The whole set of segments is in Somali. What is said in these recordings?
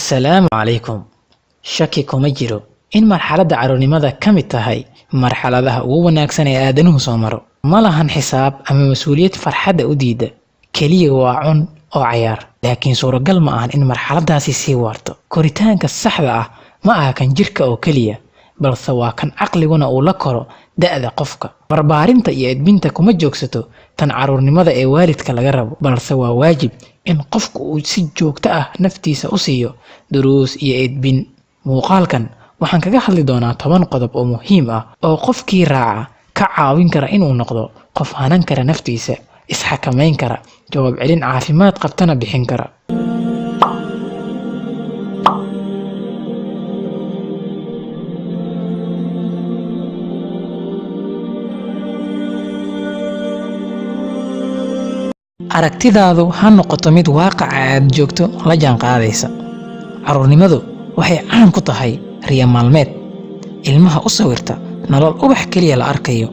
Asalaamu calaykum. Shaki kuma jiro in marxaladda carruurnimada ka mid tahay marxaladaha ugu wanaagsan ee aadanuhu soo maro. Ma lahan xisaab ama mas'uuliyad farxadda u diida, keliya waa cun oo cayaar. Laakiin suuragal ma ahan in marxaladdaasi sii waarto. Koritaanka saxda ah ma aha kan jirka oo keliya, balse waa kan caqliguna uu la koro da'da qofka. Barbaarinta iyo edbinta kuma joogsato tan carruurnimada ee waalidka laga rabo, balse waa waajib in qofku uu si joogto ah naftiisa u siiyo duruus iyo edbin. Muuqaalkan waxaan kaga hadli doonaa 10 qodob oo muhiim ah oo qofkii raaca ka caawin kara inuu noqdo qof hanan kara naftiisa, isxakameyn kara, jawaab celin caafimaad qabtana bixin kara. Aragtidaadu ha noqoto mid waaqaca aad joogto la jaanqaadaysa. Carruurnimadu waxay caan ku tahay riyo maalmeed. Ilmaha u sawirta nolol ubax keliya la arkayo.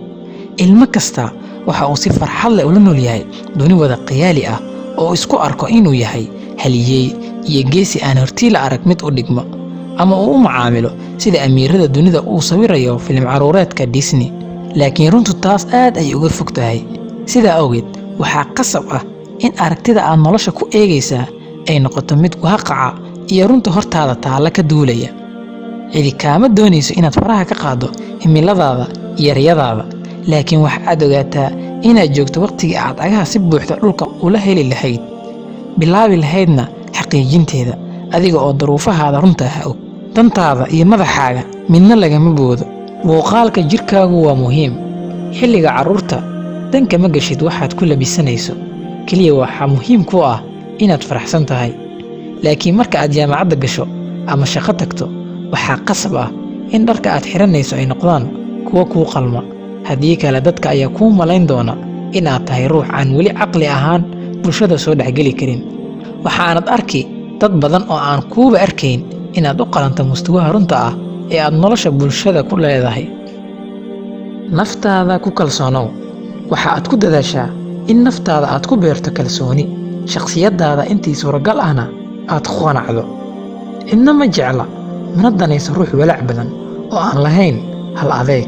Ilmo kasta waxa uu si farxad leh ula nool yahay duni wada khiyaali ah oo isku arko inuu yahay halyeey iyo geesi aan hortii la arag mid u dhigma, ama uu u macaamilo sida amiirada dunida uu sawirayo filim carruureedka Disney. Laakiin runtu taas aad ay uga fog tahay. Sidaa awgeed, waxaa qasab ah in aragtida aad nolosha ku eegaysaa ay noqoto mid waaqaca iyo runta hortaada taalla ka duulaya. Cidi kaama doonayso inaad faraha ka qaaddo himiladaada iyo riyadaada, laakiin waxa aad ogaataa inaad joogto waqtigii aad cagaha si buuxda dhulka ula heli lahayd, bilaabi lahaydna xaqiijinteeda, adiga oo duruufahaada runta ah og. Dantaada iyo madaxaaga midna lagama boodo. Muuqaalka jirkaagu waa muhiim. Xilliga carruurta, danka ma gashid waxaad ku labisanayso, keliya waxaa muhiim ku ah inaad faraxsan tahay. Laakiin marka aad jaamacadda gasho ama shaqo tagto, waxaa qasab ah in dharka aad xiranayso ay noqdaan kuwo kuu qalma. Haddii kale dadka ayaa kuu malayn doona in aad tahay ruux aan weli caqli ahaan bulshada soo dhexgeli karin. Waxaanad arki dad badan oo aan kuuba arkayn inaad u qalanto mustawaha runta ah ee aad nolosha bulshada ku leedahay. Naftaada ku kalsoonow. Waxa aad ku dadaashaa in naftaada aad ku beerto kalsooni, shakhsiyaddaada intii suuragal ahna aad ku qanacdo. Cidna ma jecla mana danayso ruux walaac badan oo aan lahayn hal adeeg.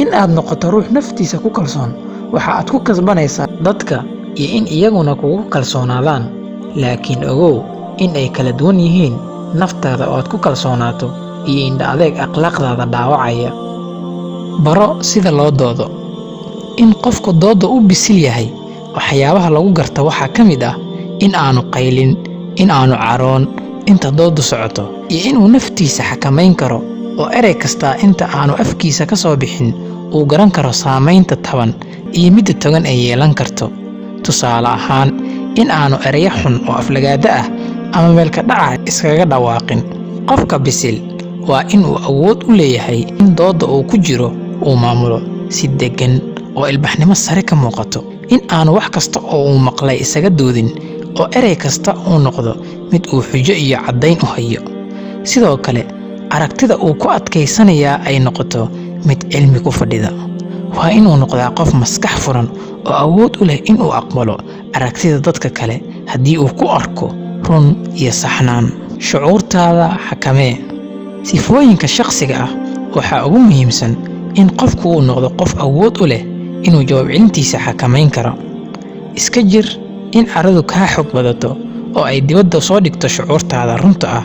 In aad noqoto ruux naftiisa ku kalsoon waxa aad ku kasbanaysaa dadka iyo in iyaguna kugu kalsoonaadaan. Laakiin ogow in ay kala duwan yihiin naftaada oo aad ku kalsoonaato iyo indho adeeg akhlaaqdaada dhaawacaya. Baro sida loo doodo. In qofku dooda u bisil yahay waxyaabaha lagu garto waxaa ka mid ah in aanu qaylin, in aanu caroon inta doodu socoto, iyo inuu naftiisa xakameyn karo oo erey kasta inta aanu afkiisa ka soo bixin uu garan karo saamaynta taban iyo midda togan ay yeelan karto. Tusaale ahaan, in aanu ereyo xun oo aflagaado ah ama meelka dhaca iskaga dhawaaqin. Qofka bisil waa in uu awood u leeyahay in dooda uu ku jiro uu maamulo si deggan oo ilbaxnimo sare ka muuqato, in aanu wax kasta oo uu maqlay isaga doodin oo erey kasta uu noqdo mid uu xujo iyo caddayn u hayo. Sidoo kale, aragtida uu ku adkaysanayaa ay noqoto mid cilmi ku fadhida. Waa inuu noqdaa qof maskax furan oo awood u leh inuu aqbalo aragtida dadka kale haddii uu ku arko run iyo saxnaan. Shucuurtaada xakamee. Sifooyinka shakhsiga ah waxaa ugu muhiimsan in qofku uu noqdo qof awood u leh inuu jawaab celintiisa xakameyn karo. Iska jir in carradu kaa xog badato oo ay dibadda soo dhigto shucuurtaada runta ah.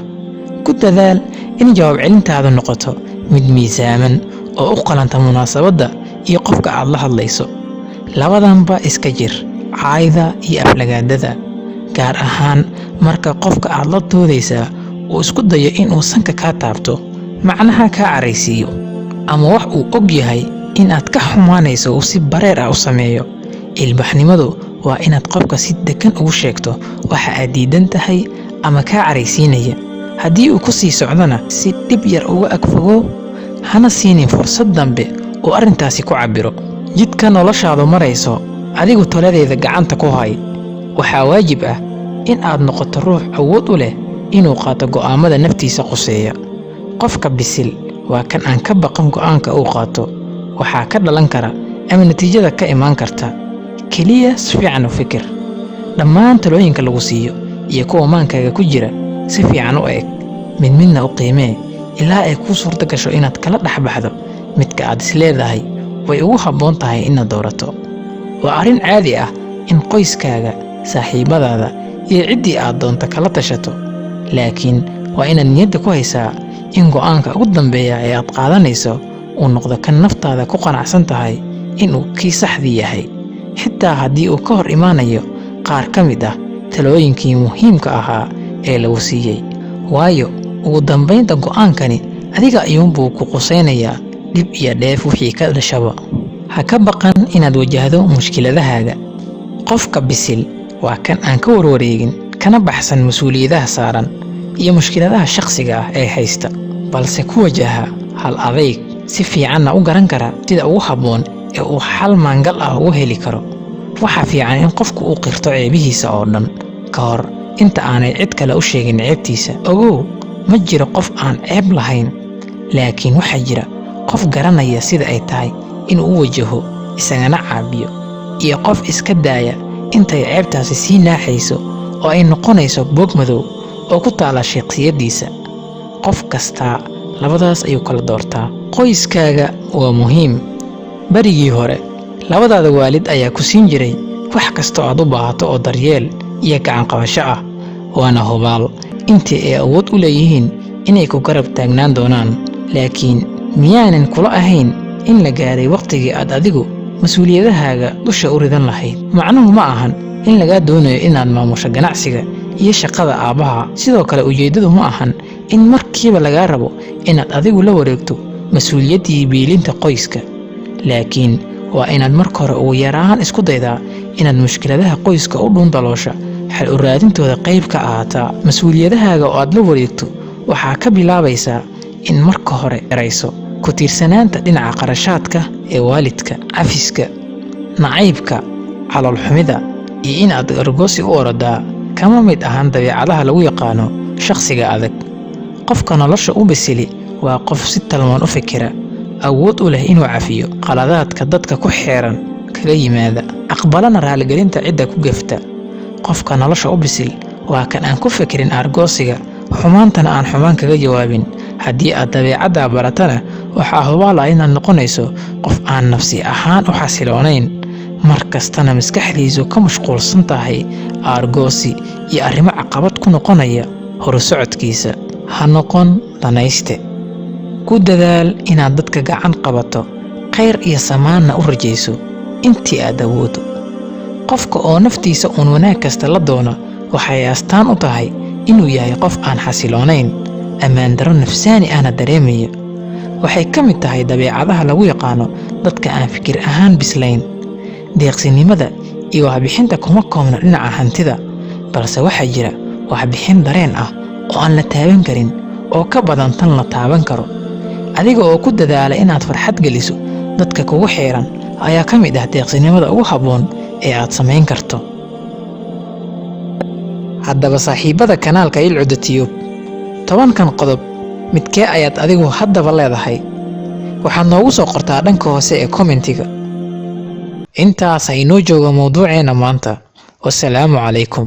Ku dadaal in jawaab celintaadu noqoto mid miisaaman oo u qalanta munaasabadda iyo qofka aad la hadlayso. Labadanba iska jir caayda iyo aflagaadada, gaar ahaan marka qofka aad la doodaysaa uu isku dayo inuu sanka kaa taabto, macnaha kaa caraysiiyo, ama wax uu og yahay in aad ka xumaanayso uu si bareer ah u sameeyo. Ilbaxnimadu waa inaad qofka si deggan ugu sheegto waxa aad diidan tahay ama kaa caraysiinaya. Haddii uu ku sii socdona si dhib yar uga ag fogow, hana siinin fursad dambe uu arrintaasi ku cabbiro. Jidka noloshaadu marayso adigu taladeeda gacanta ku hay. Waxaa waajib ah in aad noqoto ruux awood u leh inuu qaato go'aamada naftiisa quseeya. Qofka bisil waa kan aan ka baqan go'aanka uu qaato, waxaa ka dhalan kara ama natiijada ka imaan karta. Keliya si fiican u fikir. Dhammaan talooyinka lagu siiyo iyo kuwa maankaaga ku jira Si fiican u eeg, mid midna u qiimee ilaa ay kuu suurto gasho inaad kala dhex baxdo midka aad is leedahay way ugu habboon tahay inaad doorato. Waa arrin caadi ah in qoyskaaga, saaxiibadaada iyo ciddii aad doonto kala tashato, laakiin waa inaad niyadda ku haysaa in go'aanka ugu dambeeya ee aad qaadanayso uu noqdo kan naftaada ku qanacsan tahay inuu kii saxdii yahay, xitaa haddii uu ka hor imaanayo qaar ka mid ah talooyinkii muhiimka ahaa ee lagu siiyey. Waayo ugu dambaynta go'aankani adiga ayuunbuu ku qusaynayaa dhib iyo dheef wixii ka dhashaba. Ha ka baqan inaad wajahdo mushkiladahaaga. Qofka bisil waa kan aan ka warwareegin kana baxsan mas-uuliyadaha saaran iyo mushkiladaha shakhsiga ah ee haysta, balse ku wajaha hal adayg, si fiicanna u garan kara sida ugu habboon ee uu xal maangal ah ugu heli karo. Waxaa fiican in qofku uu qirto ceebihiisa oo dhan ka hor inta aanay cid kale u sheegin ceebtiisa. Ogow, ma jiro qof aan ceeb lahayn, laakiin waxaa jira qof garanaya sida ay tahay inuu u wajaho isagana caabiyo, iyo qof iska daaya intay ceebtaasi sii naaxayso oo ay noqonayso boog madow oo ku taala shakhsiyaddiisa. Qof kastaa labadaas ayuu kala doortaa. Qoyskaaga waa muhiim. Barigii hore labadaada waalid ayaa ku siin jiray wax kasta oo aad u baahato oo daryeel iyo gacan qabasho ah, waana hubaal intii ay awood u leeyihiin inay ku garab taagnaan doonaan. Laakiin miyaanan kula ahayn in la gaaray waqtigii aad adigu mas-uuliyadahaaga dusha u ridan lahayd? Macnuhu ma ahan in lagaa doonayo inaad maamusho ganacsiga iyo shaqada aabbaha. Sidoo kale ujeeddadu ma ahan in markiiba lagaa rabo inaad adigu la wareegto mas-uuliyaddii biilinta qoyska, laakiin waa inaad marka hore ugu yaraan isku daydaa inaad mushkiladaha qoyska u dhuundaloosha xal u raadintooda qayb ka ahaataa. Mas-uuliyadahaaga oo aad la wareegto waxaa ka bilaabaysaa in marka hore yarayso ku tiirsanaanta dhinaca qarashaadka ee waalidka, cafiska, nacaybka, caloolxumida iyo in aad argoosi u orodaa kama mid ahan dabeecadaha lagu yaqaano shakhsiga adag. Qofka nolosha u bisili waa qof si talmoon u fikira, awood u leh inuu cafiyo qaladaadka dadka ku xeeran kaga yimaada, aqbalana raaligelinta cidda ku gefta. Qofka nolosha u bisil waa kan aan ku fikirin argoosiga, xumaantana aan xumaan kaga jawaabin. Haddii aad dabeecaddaa baratana, waxaa hubaal ah inaad noqonayso qof aan nafsi ahaan u xasiloonayn, mar kastana maskaxdiisu ka mashquulsan tahay aargoosi iyo arrimo caqabad ku noqonaya horusocodkiisa. Ha noqon danayste. Ku dadaal inaad dadka gacan qabato, khayr iyo samaanna u rajayso intii aad awoodo. Qofka oo naftiisa uun wanaag kasta la doono waxay astaan u tahay inuu yahay qof aan xasiloonayn, ammaan darro nafsaani ahna dareemaya. Waxay ka mid tahay dabeecadaha lagu yaqaano dadka aan fikir ahaan bislayn. Deeqsinimada iyo waxbixinta kuma koobna dhinaca hantida, balse waxaa jira waxbixin dareen ah oo aan la taaban karin oo ka badan tan la taaban karo. Adiga oo ku dadaala inaad farxad geliso dadka kugu xeeran ayaa ka mid ah deeqsinimada ugu habboon ee aad samayn karto. Haddaba saaxiibada kanaalka Ilcuda Tube, 10kan qodob midkee ayaad adigu haddaba leedahay? Waxaad noogu soo qortaa dhanka hoose ee commentiga. Intaas ha inoo joogo mowduuceena maanta. Wassalaamu calaykum.